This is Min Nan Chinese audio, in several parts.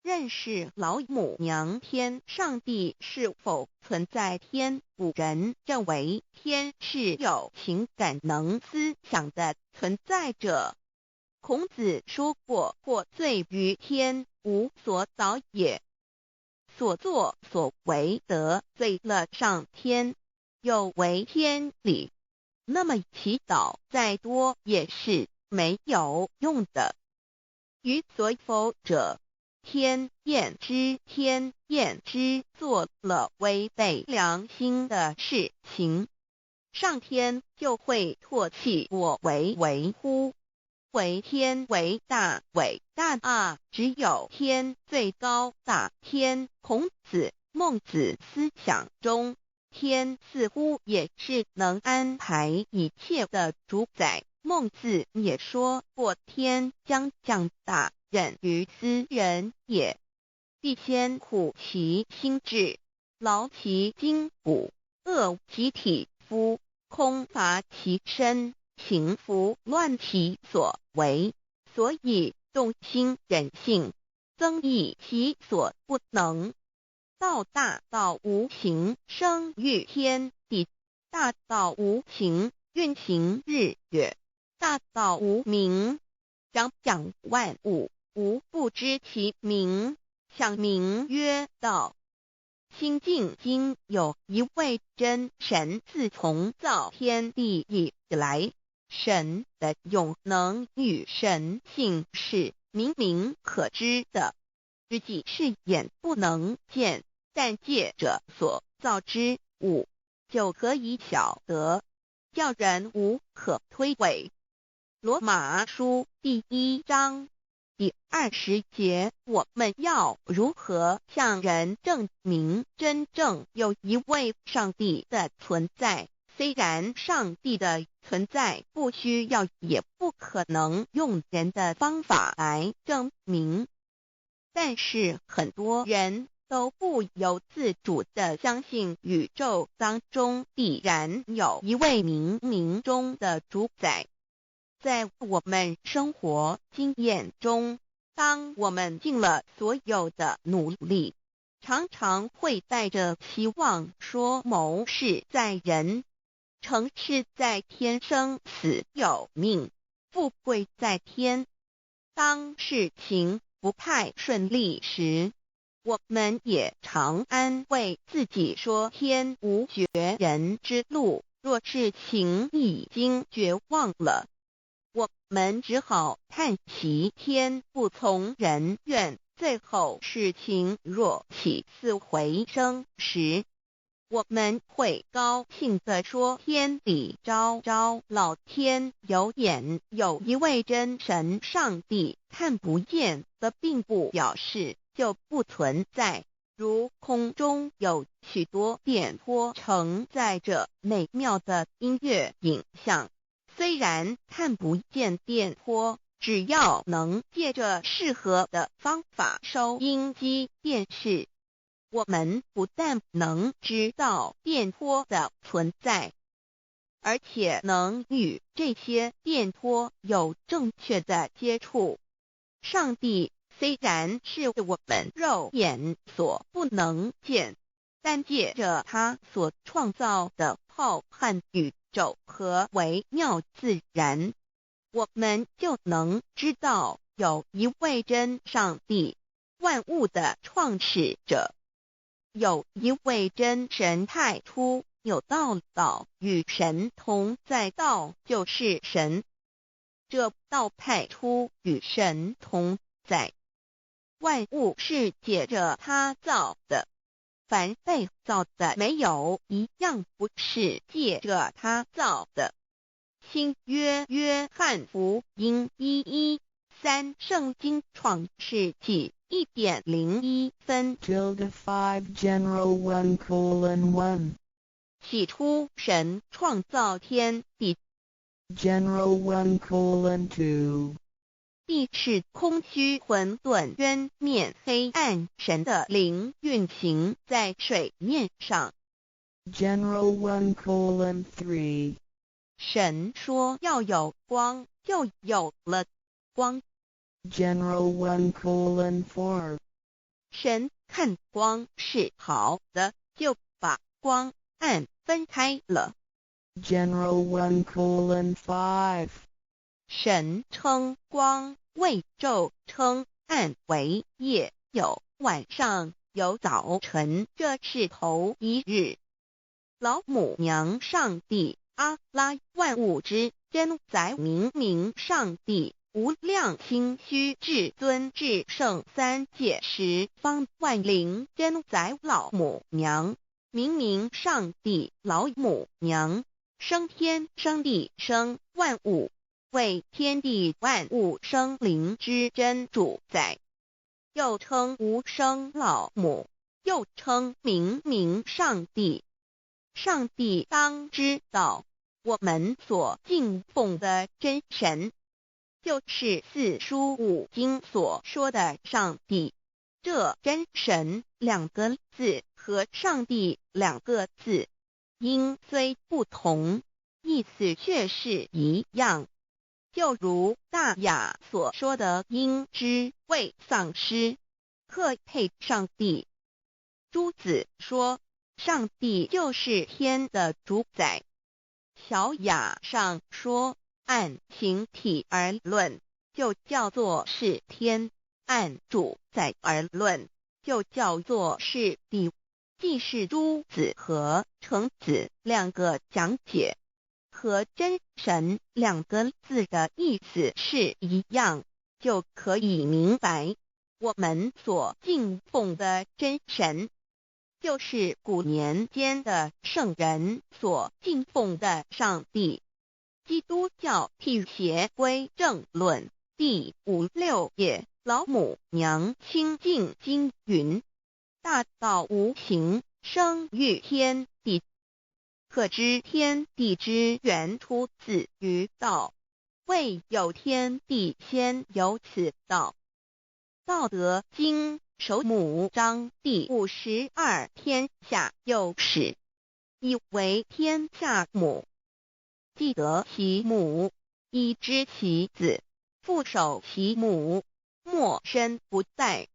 認識老母娘天上帝是否存在天？古人認為天是有情感能思想的存在者。孔子說過：“獲罪於天，無所禱也。”所作所為得罪了上天，有違天理，那麼祈禱再多也是沒有用的。於所否者，天驗之，天驗之，做了違背良心的事情，上天就會唾棄我為為乎？惟天為大，偉大啊！只有天最高大。天，孔子、孟子思想中，天似乎也是能安排一切的主宰。孟子也說過：“天將降大任於斯人也，必先苦其心志，勞其筋骨，餓其體膚，空乏其身，行拂亂其所為。所以動心忍性，增益其所不能。道大道無形，生育天地；大道無形，運行日月；大道無名，長養萬物，吾不知其名，想名曰道。”清淨經有一位真神，自從造天地以來，神的永能與神性是明明可知的，只是眼不能見，但借着所造之物，就可以曉得，叫人無可推諉。羅馬書第一章第20節，我們要如何向人證明真正有一位上帝的存在？雖然上帝的存在不需要，也不可能用人的方法來證明，但是很多人都不由自主地相信宇宙當中必然有一位冥冥中的主宰。在我們生活經驗中，當我們盡了所有的努力，常常會帶着希望說謀事在人，成事在天，生死有命，富貴在天。當事情不太順利時，我們也常安慰自己說天無絕人之路。若事情已經絕望了，我們只好嘆息天不從人願。最後事情若起死回生時，我們會高興地說：“天理昭昭，老天有眼，有一位真神上帝，看不見的並不表示就不存在。如空中有許多電波承載着美妙的音樂影像，雖然看不見電波，只要能借着適合的方法收音機、電視，我們不但能知道電波的存在，而且能與這些電波有正確的接觸。上帝雖然是我們肉眼所不能見，但借着他所創造的浩瀚宇宙和微妙自然，我們就能知道有一位真上帝，萬物的創始者。有一位真神太初有道，道與神同在，道就是神。這道太初與神同在，萬物是借着他造的，凡被造的沒有一樣不是借着他造的。新約約翰福音1:13聖經創世紀1點01分。 Tilde 5 General 1:1. 起初神創造天地， General 1:2. 地是空虛混沌淵面黑暗，神的靈運行在水面上。 General 1:3. 神說要有光，就有了光。 General 1:4. 神看光是好的，就把光暗分開了。 General 1:5. 神稱光為晝，稱暗為夜，有晚上，有早晨，這是頭一日。老母娘上帝阿拉萬物之真宰明明上帝無量清虛至尊至聖三界十方萬靈真宰老母娘明明上帝老母娘生天生地生萬物，為天地萬物生靈之真主宰，又稱無生老母，又稱明明上帝。上帝當知道，我們所敬奉的真神，就是四書五經所說的上帝。這真神兩個字和上帝兩個字，音雖不同，意思卻是一樣。就如大雅所說的，應知未喪失，克配上帝。朱子說，上帝就是天的主宰。小雅上說，按形體而論，就叫做是天；按主宰而論，就叫做是地。既是朱子和程子兩個講解，和真神兩個字的意思是一樣，就可以明白，我們所敬奉的真神，就是古年間的聖人所敬奉的上帝。基督教辟邪歸正論第五六頁，老母娘清淨經云：大道無形，生於天地。可知天地之源出自於道，未有天地先有此道。道德經首母章第52，天下有始，以為天下母。既得其母，以知其子，復守其母，莫身不殆。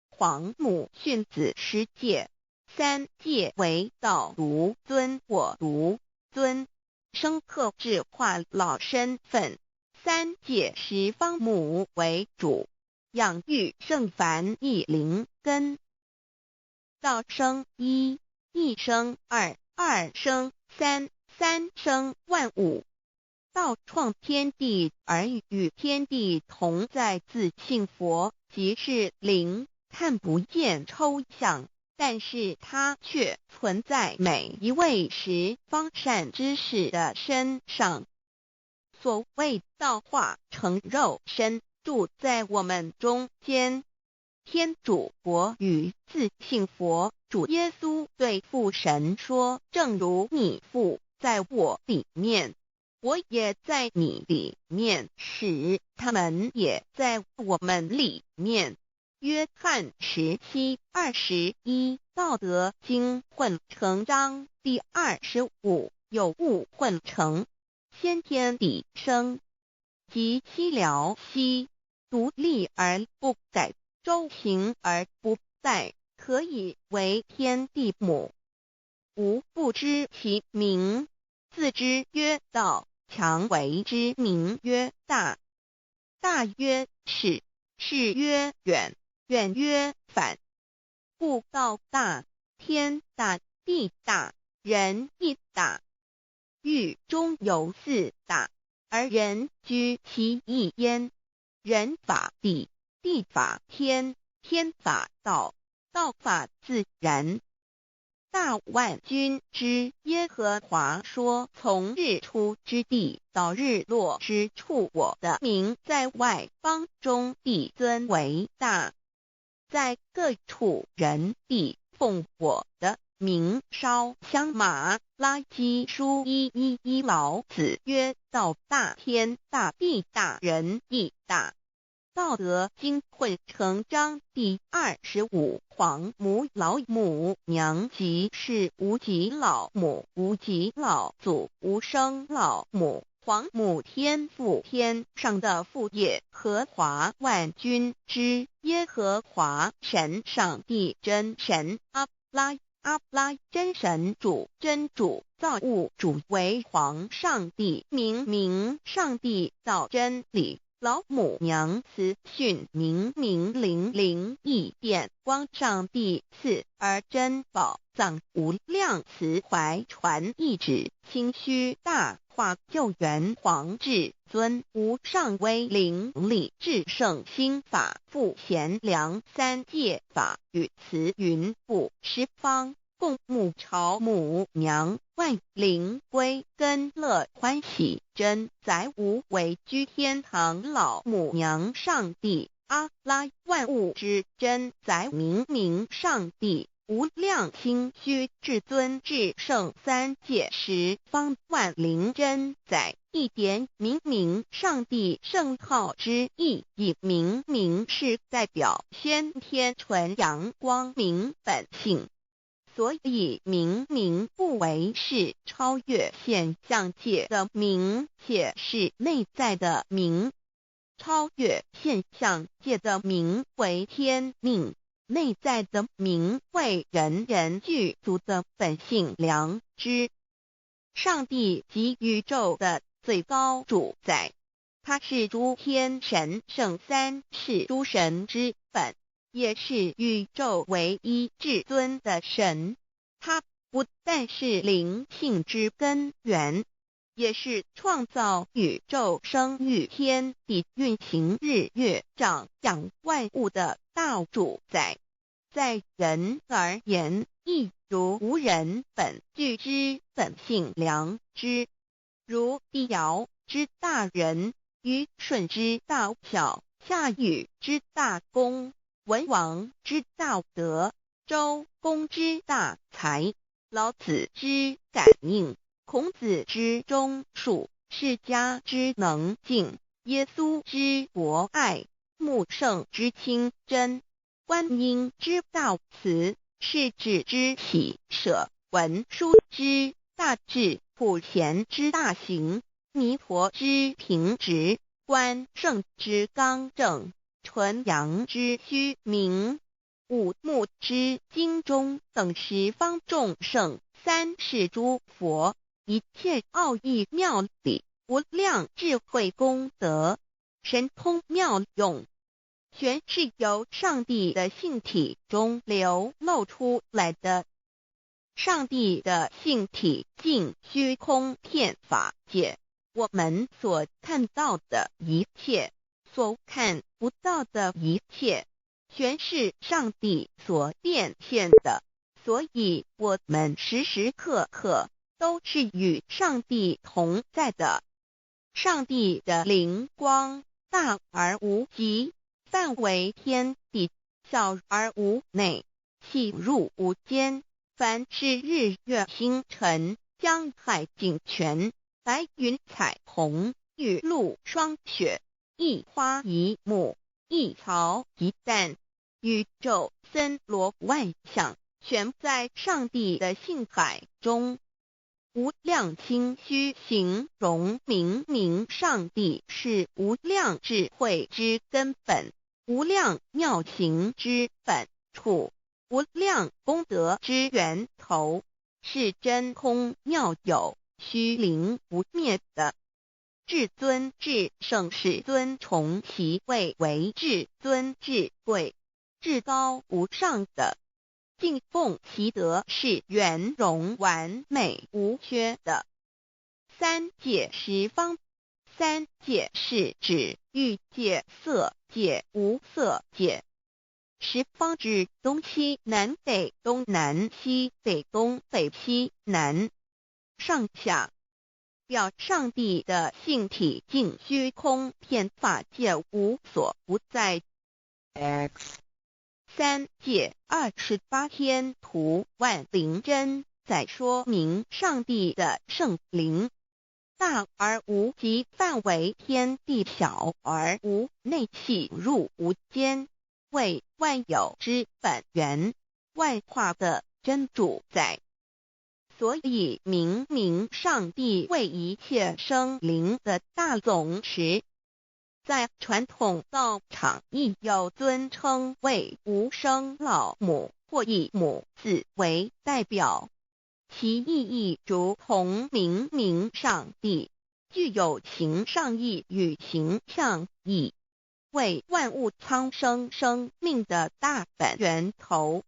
皇母訓子十誡，三誡為道獨尊我獨尊，生克制化老身份。三界十方母為主，養育聖凡一靈根。道生一，一生二，二生三，三生萬物。道創天地而與天地同在，自性佛即是靈，看不見抽象，但是它卻存在每一位十方善知識的身上。所謂道化成肉身，住在我們中間。天主國與自性佛主耶穌對父神說：正如你父在我裡面，我也在你裡面，使他們也在我們裡面。約翰17:21，道德經混成章第25，有物混成，先天地生，即西遼兮，獨立而不改，周行而不殆，可以為天地母。吾不知其名，自知曰道，強為之名曰大。大曰始，始曰遠。遠曰反，故道大，天大，地大，人亦大。域中有四大，而人居其一焉。人法地，地法天，天法道，道法自然。大萬軍之耶和華說：從日出之地到日落之處，我的名在外邦中必尊為大。在各處人必奉我的名燒香。馬拉基書1:1，老子曰：道大天大地大人亦大。道德經混成章第25，皇母老母娘即是無極老母，無極老祖，無生老母。皇母天父天上的父耶和华万军之耶和华神上帝真神阿拉阿拉真神主真主造物主为皇上帝明明上帝道真理老母娘慈训明明灵灵异电光上帝赐而珍宝藏无量慈怀传意旨清虚大化救援皇至尊无上威灵力至圣心法复贤良三界法与慈云布十方共母朝母娘万灵归根乐欢喜真载无为居天堂老母娘上帝阿拉万物之真载明明上帝无量清虚至尊至圣三界十方万灵真载一点明明上帝圣号之意，以明明是代表先天纯阳光明本性，所以明明不为是超越现象界的明，且是内在的明。超越现象界的明为天命，内在的明为人人具足的本性良知。上帝即宇宙的最高主宰，他是诸天神圣三世诸神之本，也是宇宙唯一至尊的神。他不但是灵性之根源，也是创造宇宙、生育天地、运行日月、长养万物的大主宰。在人而言，亦如吾人本具之本性良知，如帝尧之大仁，虞舜之大孝，夏禹之大功，文王之大德，周公之大才，老子之感应，孔子之忠恕，释迦之能静，耶稣之博爱，穆圣之清真，观音之大慈，释智之喜舍，文殊之大智，普贤之大行，弥陀之平直，关圣之刚正，纯阳之虚明，五目之精中等十方众圣，三世诸佛，一切奥义妙理，无量智慧功德，神通妙用，全是由上帝的性体中流露出来的。上帝的性体尽虚空遍法界，我们所看到的一切，所看不到的一切，全是上帝所变现的。所以，我们时时刻刻都是与上帝同在的。上帝的灵光大而无极，范围天地，小而无内，细入无间。凡是日月星辰、江海井泉、白云彩虹、雨露霜雪，一花一木，一草一蛋，宇宙森罗万象，全在上帝的性海中。无量清虚形容明明上帝是无量智慧之根本，无量妙行之本处，无量功德之源头，是真空妙有、虚灵不灭的。至尊至圣世尊崇其位为至尊至贵、至高无上的，敬奉其德是圆融完美无缺的。三界十方，三界是指欲界、色界、无色界。十方指东西南北东南西北东北西南上下，表上帝的性体尽虚空遍法界无所不在。 X 三界28天图万灵真在说明上帝的圣灵大而无极，范围天地，小而无内，细入无间，为万有之本源，万化的真主宰。所以明明上帝為一切生靈的大總持。在傳統道場亦有尊稱為無生老母或以母字為代表，其意義如同明明上帝，具有形上義與形象義，為萬物蒼生生命的大本源頭。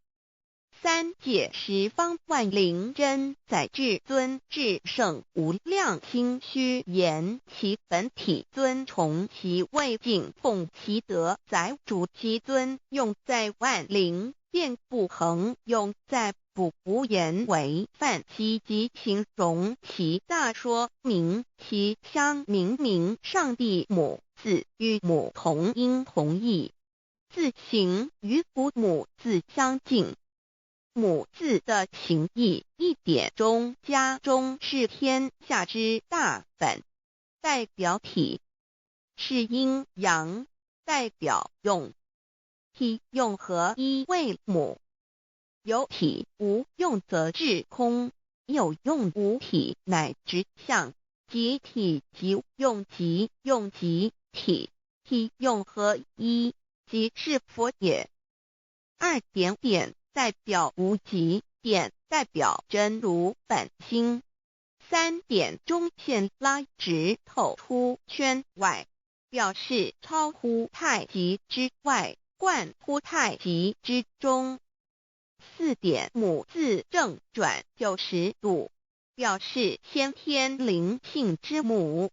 三界十方萬靈真載至尊至聖無量清虛言其本體尊崇其位敬奉其德載主其尊用在萬靈遍布恆用在不無言為泛其及形容其大說明其相明明上帝母字與母同音同義，字形與古母字相近。母字的形義一點中加中是天下之大本，代表體是陰陽，代表用，體用合一為母。有體無用則至空，有用無體乃直相，即體即用即用即體，體用合一，即是佛也。二點點代表無極，點代表真如本心。三點中線拉直透出圈外，表示超乎太極之外，貫乎太極之中。四點母字正轉90度，表示先天靈性之母。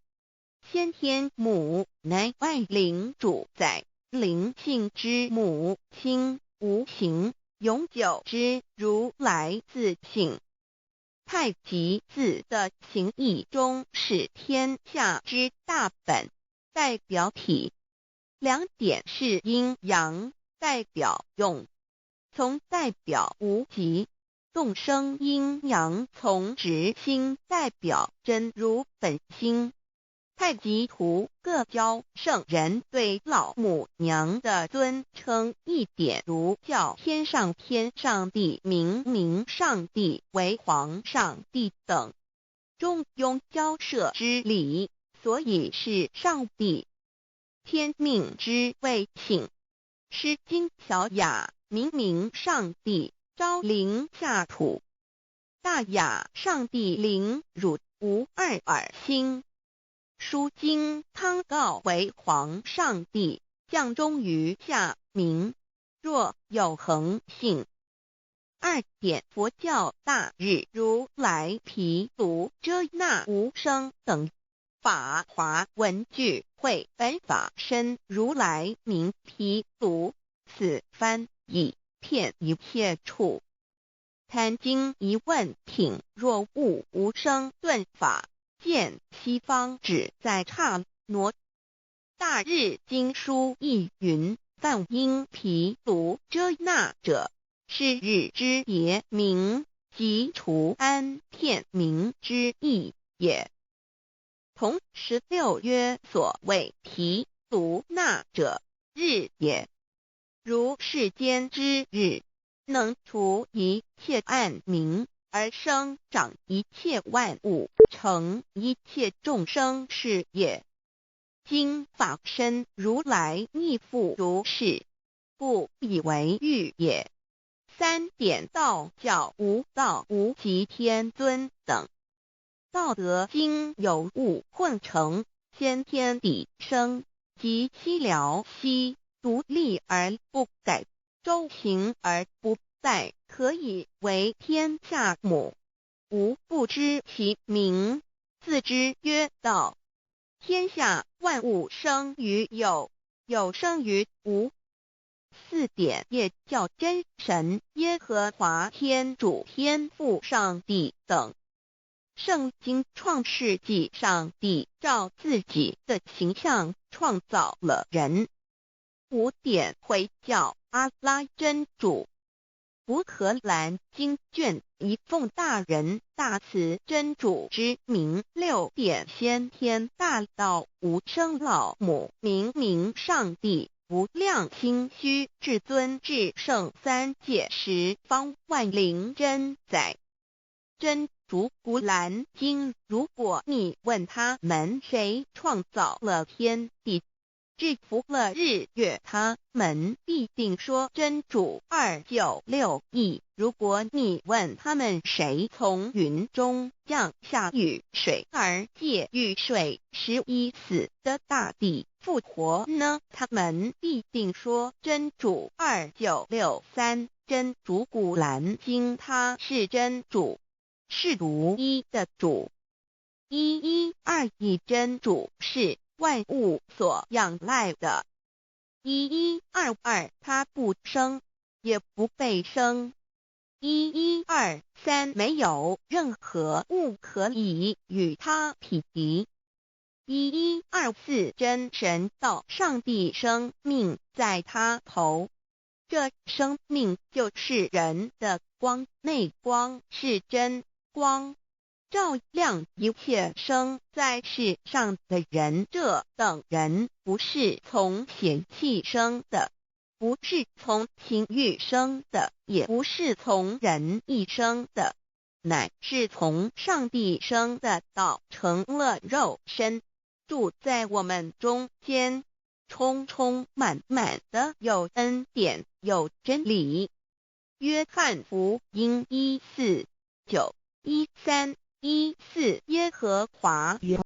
先天母乃萬靈主宰，靈性之母，清無形，永久之如來自性。太極字的形義中是天下之大本，代表體。兩點是陰陽，代表用，從代表無極，動生陰陽從直心，代表真如本心。太極圖各教聖人對老母娘的尊稱一點如叫天上天上帝、明明上帝為皇上帝等，中庸交涉之理，所以是上帝。天命之謂性，詩經小雅明明上帝昭靈下土，大雅上帝靈汝無二爾心。書經康誥為皇上帝降終於下明，若有恆性。二點佛教大日如來毗盧遮那無生等法華文具會本法身如來名毗盧，此翻譯遍一切處。壇經疑問品若悟無生頓法。見西方只在剎那。大日經書亦云：梵音毗盧遮那者，是日之別名，即除安天明之意也。同16曰：所謂毗盧那者，日也。如世間之日，能除一切暗明，而生長一切萬物，成一切眾生是也。今法身如來亦復如是，故以為喻也。三點道教無道無極天尊等。道德經有物混成，先天地生，及西遼兮，獨立而不改，周行而不殆，可以為天下母。吾不知其名，自之曰道。天下萬物生於有，有生於無。四點也叫真神、耶和華天主、天父上帝等。聖經創世紀上帝照自己的形象創造了人。五點回教阿拉真主。古可蘭經卷一奉大仁大慈真主之名。六點先天大道無生老母明明上帝無量清虛至尊至聖三界十方萬靈真宰真。主古蘭經，如果你問他們誰創造了天地，制服了日月，他們必定說真主。2961。如果你問他們誰從雲中降下雨水，而藉雨水使已死的大地復活呢？他們必定說真主。2963。真主古蘭經，他是真主，是獨一的主。1121真主是萬物所仰賴的。1122他不生，也不被生。1123沒有任何物可以與他匹敵。1124真神道上帝生命在他頭，這生命就是人的光，那光是真光，照亮一切生在世上的人。這等人不是從血氣生的，不是從情慾生的，也不是從人意生的，乃是從上帝生的。道成了肉身，住在我們中間，充充滿滿的有恩典，有真理。約翰福音14、9、13、14，耶和華。耶